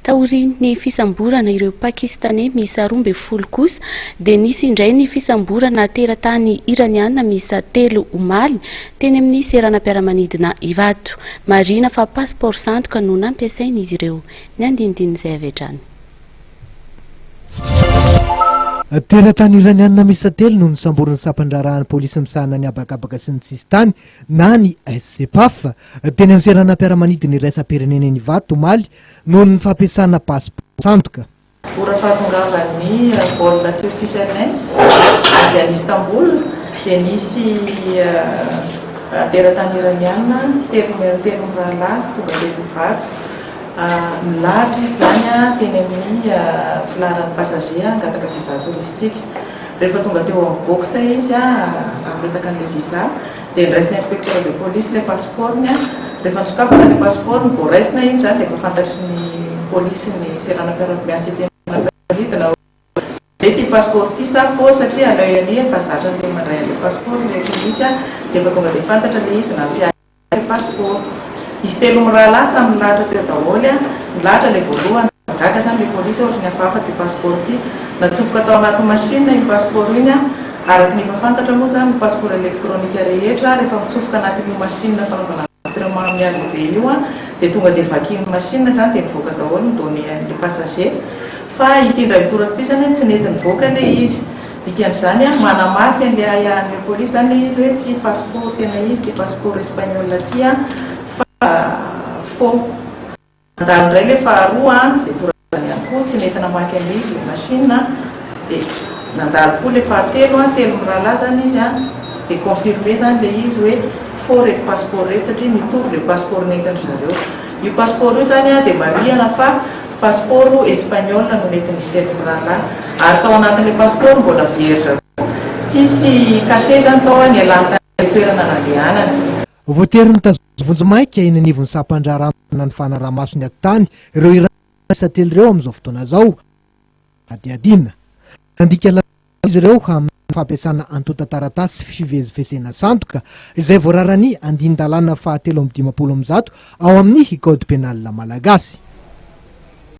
Taorian'ny fisamborana ireo Pakistaney miisa 12 kosa dia nisy indray ny fisamborana teratany Iraniana miisa telo omaly teny amin'ny seranam-piaramanidina Ivato. Marihina fa pasipaoro sandoka no nampiasain'izy ireo. Ny andinindin'izay avy hatrany. Teratany Iraniana miisa telo no nosamborin'ny sampan-draharahan'ny polisy misahana ny habakabaka sy ny sisintany na ny SCPAF teny amin'ny seranam-piaramanidina iraisam-pirenena eny Ivato omaly noho ny fampiasana pasipaoro sandoka. Ora fahatongavan'ny vol Turkish Airlines avy any Istanbul dia nisy teratany Iraniana telo mirahalahy tonga teto Ivato. Nilahatra izy izany teny amin'ny filaharan'ny passager hangataka visa touristique. Rehefa tonga teo amin'ny box izy hametaka an'ilay visa dia niraisin'ny inspecteur de police ilay passeport-ny. Rehefa nosokafana ilay passeport-ny, vao raisina iny izany dia efa fantatry ny polisy ny seranam-piaraha-miasa ety Antananarivo hoe ity passeport ity sa faux satria à l'oeil nu efa zatra an'ilay mandray an'ilay passeport ilay polisy dia efa tonga dia fantatra ilay izy nampiahy ilay passeport. Izy telo mirahalahy samy nilahatra teo daholo an, nilahatra ilay voalohany, gaga izany ilay polisy ohatry ny hafahafa ity passeport ity. Natsofoka tao anaty machine iny passeport iny an, araka ny efa fantatra moa izany ny passeport électronique rehetra rehefa mitsofoka anatin'io machine fanaovana enregistrement amin'ny arrivée io an, dia tonga dia vakian'ny machine izany dia mivoaka daholo ny données an'ilay passager. Fa ity indray mitoraka ity izany an, tsy nety nivoaka ilay izy. Dikan'izany, manamafy an'ilay ahiahin'ilay polisy izany ilay izy hoe tsy passeport tena izy ity passeport espagnol ity fa faux. Nandalo indray ilay faharoa dia torak'izany ihany koa, tsy nety namaky an'ilay izy ilay machine dia nandalo koa ilay fahatelo, telo mirahalahy izany izy dia confirmé izany ilay izy hoe faux ireto passeport ireto satria mitovy ireo passeport nentin-dry zareo. Io passeport io izany dia marihana fa Pasipaoro espagnol no nentin'izy telo mirahalahy ary tao anatin'ilay pasipaoro mbola vierge koa. Tsisy cachet izany tao nialany tany amin'ilay toerana nandehanany. Voatery nitazona vonjimaika eny anivon'ny sampan-draharahana ny fanaraha-maso ny atitany ireo Iraniana telo ireo amin'izao fotoana izao. Hadihadiana. Nandika lalàna izy ireo amin'ny fampiasana antontan-taratasy fivezivezena sandoka, izay voararan'ny andinin-dalàna faha 153 ao amin'ny Code pénal malagasy.